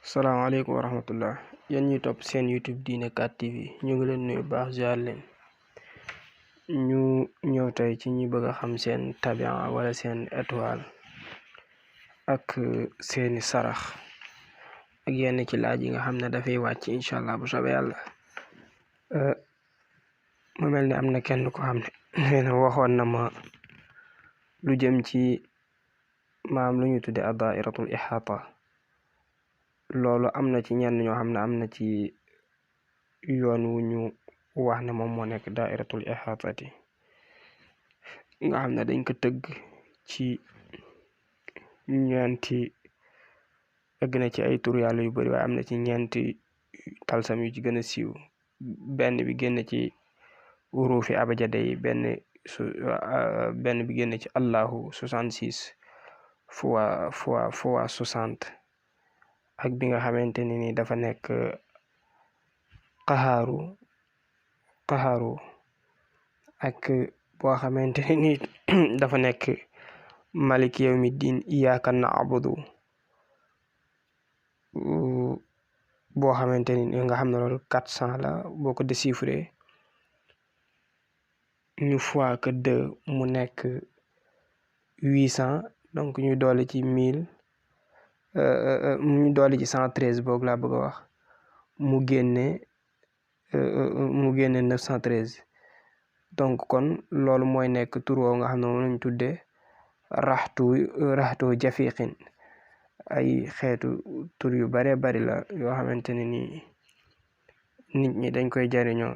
salaamaaleykum wa rahmatullah yéen ñuy topp seen YouTube Diine 4 TV ñu ngi leen nuyu baax ziar leen ñu ñëw tey ci ñi bëgg a xam seen tabian wala seen étoile ak seeni sarax ak yenn ci laaj yi nga xam ne dafay wàcc incha allah bu soobee yàlla. mu mel ni am na kenn ko xam ne nee na waxoon na ma lu jëm ci maam lu ñu tudde adairatul ihata. loolu am na ci ñenn ñoo xam ne am na ci yoon wu ñu wax ne moom moo nekk daairatul ihatati nga xam ne dañ ko tëgg ci ñeenti egg na ci ay tur yàlla yu bari waaye am na ci ñeenti talsam yu ci gën a siiw. benn bi génn ci urufi abajade yi benn bi génn ci allahu 66 fois 60 ak bi nga xamante ne ni dafa nekk qaxaaru ak boo xamante ne ni dafa nekk malik yawmi din iyyaka na'budu boo xamante ni nga xam ne loolu 400 la boo ko déchiffré ñu fois que 2 mu nekk 800 donc ñu doole ci 1000 ñu doole ci 113 boog laa bëgg a wax mu génne 913 donc kon loolu mooy nekk tur woo nga xam ne moom lañ tuddee raxtu jafiqin. ay xeetu tur yu bare bari la yoo xamante ne ni nit ñi dañ koy jariñoo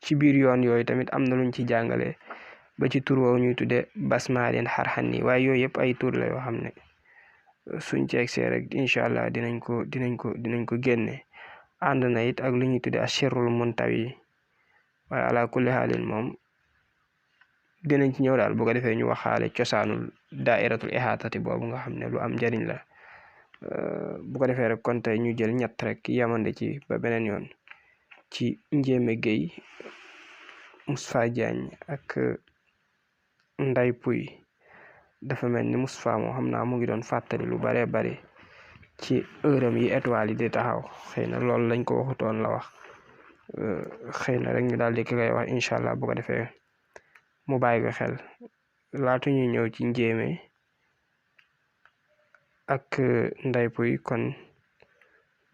ci biir yoon yooyu tamit am na luñ ci jàngale ba ci tur woo ñuy tuddee basmaalin xarxan yi waaye yooyu yëpp ay tur la yoo xam ne suñ ci egsee rek incha allah dinañ ko génne. ànd na it ak lu ñuy tudde ashirul muntawi waaye ala kulli xaalin moom dinañ ci ñëw daal bu ko defee ñu waxaale cosaanul daairatul ihatati boobu nga xam ne lu am njariñ la. bu ko defee rek kon tey ñu jël ñett rek yamande ci ba beneen yoon ci Njéeme Guèye, Moustapha Diagne ak Nday Puy. dafa mel ni Moustapha moo xam naa mu ngi doon fàttali lu bare bari ci heuram yi étoile yi di taxaw xëy na loolu lañ ko waxutoon la wax xëy na rek ñu daal di koy wax incha allah bu ko defee mu bàyyi ko xel laatu ñuy ñëw ci Njéeme ak Nday Puy kon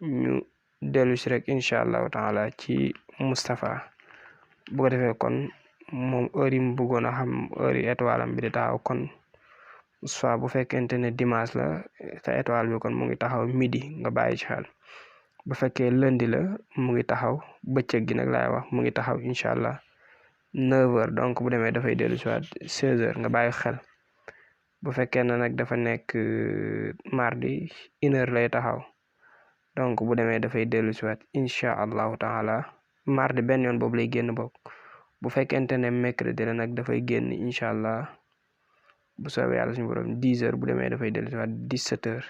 ñu dellu si rek incha allahu taala ci Moustapha bu ko defee kon moom heure yi mu bëggoon a xam heure yi étoile am bi di taxaw kon soit bu fekkente ne dimanche la sa étoile bi kon mu ngi taxaw midi nga bàyyi ci xel. bu fekkee lundi la mu ngi taxaw bëccëg gi nag laay wax mu ngi taxaw incha allah 9h donc bu demee dafay dellu si waat 16h nga bàyyi xel. bu fekkee ne nag dafa nekk mardi 1h lay taxaw donc bu demee dafay dellu si waat incha allahu taala mardi benn yoon boobu lay génn bokk. bu fekkente ne mercredi la nag dafay génn incha allah bu soobee yàlla suñu borom 10h bu demee dafay dellu si waat 17h.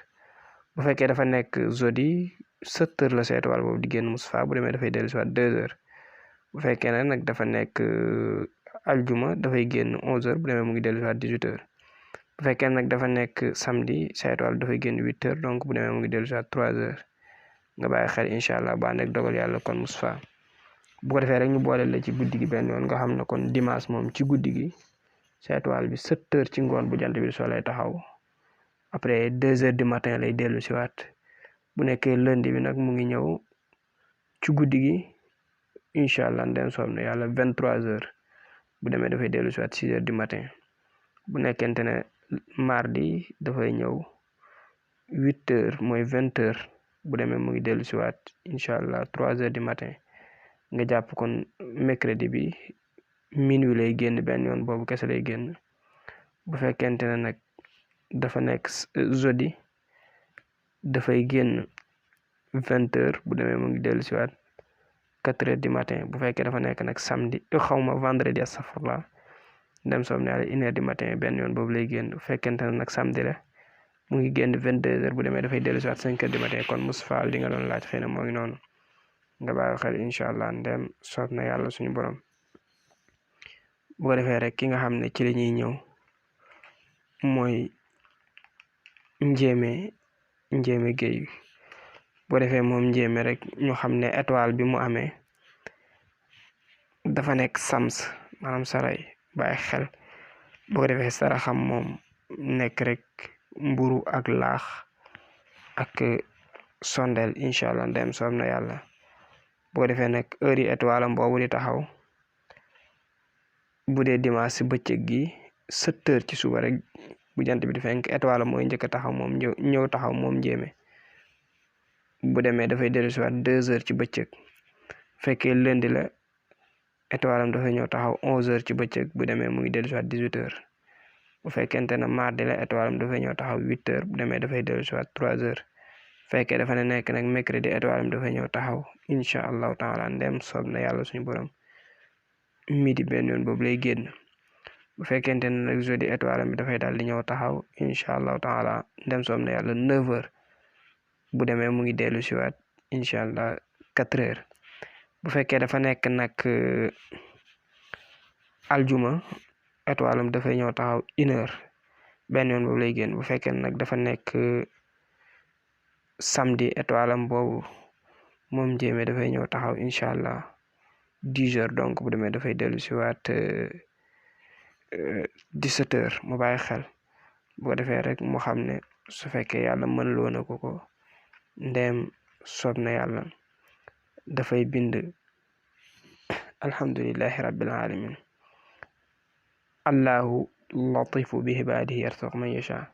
bu fekkee dafa nekk jeudi 7h la sa étoile boobu di génn Moustapha bu demee dafay dellu si waat 2h. bu fekkee ne nag dafa nekk aljuma dafay génn 11h bu demee mu ngi dellu si waat 18h. bu fekkee nag dafa nekk samedi sa étoile dafay génn 8h donc bu demee mu ngi dellu si waat 3h nga bàyyi xel incha allah ba ànd ak dogal yàlla kon Moustapha. bu ko defee rek ñu boole la ci guddi gi benn yoon nga xam ne kon dimanche moom ci guddi gi sa étoile bi 7h ci ngoon bu jant bi soo lay taxaw après 2h du matin lay dellu si waat. bu nekkee lundi bi nag mu ngi ñëw ci guddi gi incha allah ndem soob na yàlla 23h bu demee dafay dellu si waat 6h du matin. bu nekkente ne mardi dafay ñëw 8h mooy 20h bu demee mu ngi dellu si waat incha allah 3h du matin nga jàpp kon mercredi bi minuit lay génn benn yoon boobu kese lay génn. bu fekkente ne nag dafa nekk jeudi dafay génn 20h bu demee mu ngi dellu si waat 4h du matin. bu fekkee dafa nekk nag samedi xawma vendredi astafurlah ndem soob ne yàlla 1h du matin benn yoon boobu lay génn. bu fekkente ne nag samedi la mu ngi génn 22h bu demee dafay dellu si waat 5h du matin. kon Moustapha li nga doon laaj xëy na moo ngi noonu nga bàyyi xel incha allah ndem soob na yàlla suñu borom. bu ko defee rek ki nga xam ne ci la ñuy ñëw mooy Njéeme Guèye bu defee moom njéeme rek ñu xam ne étoile bi mu amee dafa nekk sams maanaam saray bàyyi xel bu ko defee saraxam moom nekk rek mburu ak laax ak sondel incha allah ndem soob na yàlla bu ko defee nag heure yi étoile am boobu di taxaw bu dee dimanche si bëccëg gi 7h ci suba rek bu jant bi di fenk étoile am mooy njëkk a taxaw moom ñëw taxaw moom njéeme bu demee dafay dellu si waat 2h ci bëccëg fekkee lundi la étoile am dafay ñëw taxaw 11h ci bëccëg bu demee mu ngi dellu si waat 18h bu fekkente ne mardi la étoile am dafay ñëw taxaw 8h bu demee dafay dellu si waat 3h fekkee dafa ne nekk nag mercredi étoile am dafay ñëw taxaw incha allahu taala ndem soob na yàlla suñu borom midi benn yoon boobu lay génn bu fekkente ne nag jeudi étoile am bi dafay daal di ñëw taxaw incha allahu taala ndem soob na yàlla 9h bu demee mu ngi dellu si waat incha allah 4h bu fekkee dafa nekk nag aljuma étoile am dafay ñëw taxaw 1h benn yoon boobu lay génn bu fekkee nag dafa nekk samedi étoile am boobu moom njéeme dafay ñëw taxaw incha allah 10h donc bu demee dafay dellu si waat 17h mu bàyyi xel bu ko defee rek mu xam ne su fekkee yàlla mën loo na ko ndeem soob na yàlla dafay bind alhamdulillahi rabbil alamin allahu latifu bi ibaadihi yarzuqu man yasha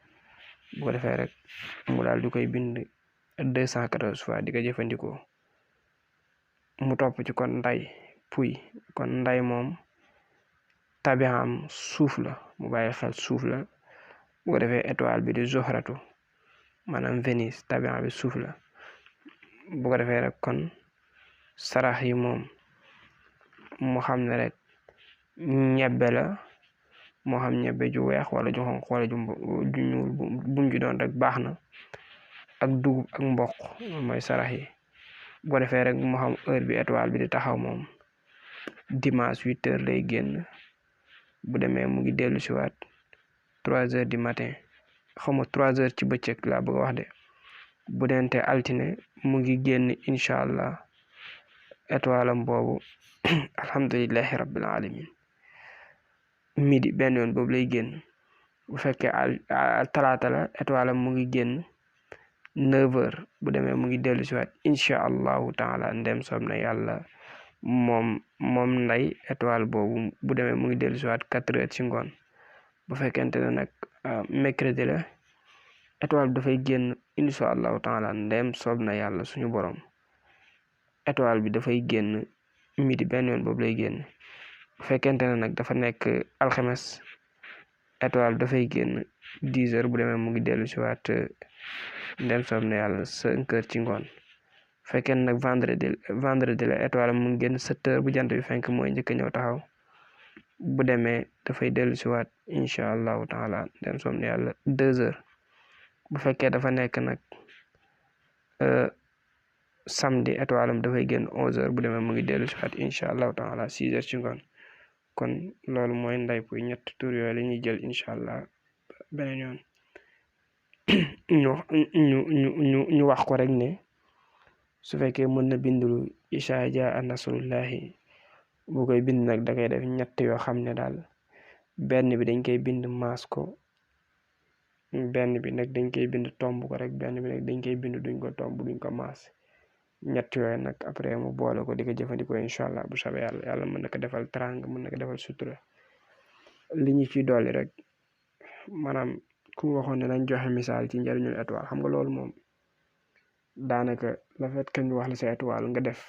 bu ko defee rek mu daal di koy bind 214 fois di ko jëfandikoo mu topp ci kon nday puy kon nday moom tabiam suuf la mu bàyyi xel suuf la bu ko defee étoile bi di zohratu maanaam Vénus tabiam bi suuf la bu ko defee rek kon sarax yi moom mu xam ne rek ñebbe la moo xam ñebbe ju weex wala ju xonq wala ju ñuul bum ju doon rek baax na ak dugub ak mboq mooy sarax yi bu ko defee rek mu xam heure bi étoile bi di taxaw moom dimanche 8h lay génn bu demee mu ngi dellu si waat 3h du matin xawma 3h ci bëccëg laa bëgg a wax de bu dente altine mu ngi génn incha allah étoile am boobu alhamdulillahi rabbil alamin midi benn yoon boobu lay génn bu fekkee talaata la étoile am mu ngi génn 9h bu demee mu ngi dellu si waat incha allahu taala ndem soob na yàlla moom nday étoile boobu bu demee mu ngi dellu si waat 4h ci ngoon bu fekkente ne nag mercredi la étoile bi dafay génn incha allahu taala ndem soob na yàlla suñu borom étoile bi dafay génn midi benn yoon boobu lay génn bu fekkente ne nag dafa nekk alxames étoile bi dafay génn 10h bu demee mu ngi dellu si waat ndem soob na yàlla 5h ci ngoon fekkee nag vendredi la étoile mu ngi génn 7h bu jant bi fenk mooy njëkk ñëw taxaw bu demee dafay dellu si waat incha allahu taala ndem soob na yàlla 2h bu fekkee dafa nekk nag samedi étoile am dafay génn 11h bu demee mu ngi dellu si waat incha allahu taala 6h ci ngoon kon loolu mooy nday puy ñett tur yooyu la ñuy jël incha allah beneen yoon ñu wax ko rek ne su fekkee mën na bindulu isha jaa nasrullahi bu koy bind nag da koy def ñett yoo xam ne daal benn bi dañ koy bind maas ko benn bi nag dañ koy bind tomb ko rek benn bi nag dañ koy bind duñ ko tomb duñ ko maas ñett yooyu nag après mu boole ko di ko jëfandikoo incha allah bu soobee yàlla mën na ko defal trang mën na ko defal sutura li ñu ci dolli rek maanaam ku waxoon ne nañ joxe misaal ci njëriñul étoile xam nga loolu moom daanaka la fait que ñu wax la sa étoile nga def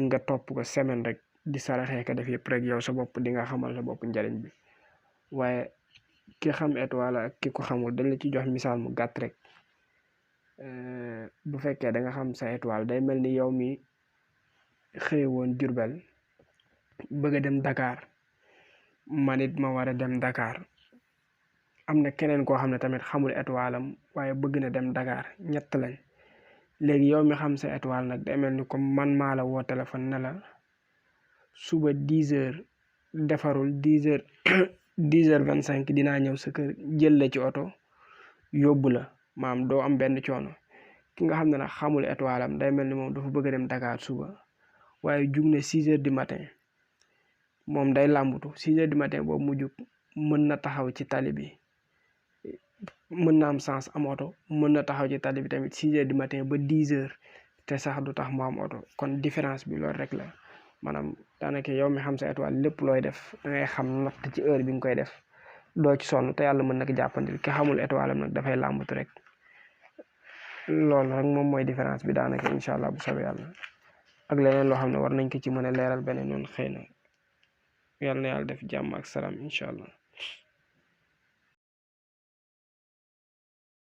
nga topp ko semaine rek di saraxee ka def yëpp rek yow sa bopp di nga xamal sa bopp njëriñ bi waaye ki xam étoile ak ki ko xamul dañ la ci jox misaal mu gàtt rek bu fekkee da nga xam sa étoile day mel ni yow mi xëy woon Jurbel bëgg a dem Dakar man it ma war a dem Dakar am na keneen koo xam ne tamit xamul étoile am waaye bëgg na dem Dakar ñett lañ léegi yow mi xam sa étoile nag day mel ni comme man maa la woo téléphone ne la suba 10h defarul 10h25 dinaa ñëw sa kër jël la ci oto yóbbu la maam doo am benn coono ki nga xam ne nag xamul étoile am day mel ni moom dafa bëgg a dem Dakar suba waaye jug ne 6 heures du matin moom day làmbutu 6 heures du matin boobu mu jug mën na taxaw ci tali bi mën na am sens am oto mën na taxaw ci tali bi tamit 6 heures du matin ba 10 heures te sax du tax mu am oto kon différence bi loolu rek la maanaam daanaka yow mi xam sa étoile lépp looy def da ngay xam natt ci heure bi nga koy def doo ci sonn te yàlla mën na ko jàppandil ki xamul étoile am nag dafay làmbatu rek loolu rek moom mooy différence bi daanaka incha allah bu soobee yàlla ak leneen loo xam ne war nañ ko ci mën a leeral beneen noonu xëy na yàlla na yàlla def jàmm ak salaam incha allah.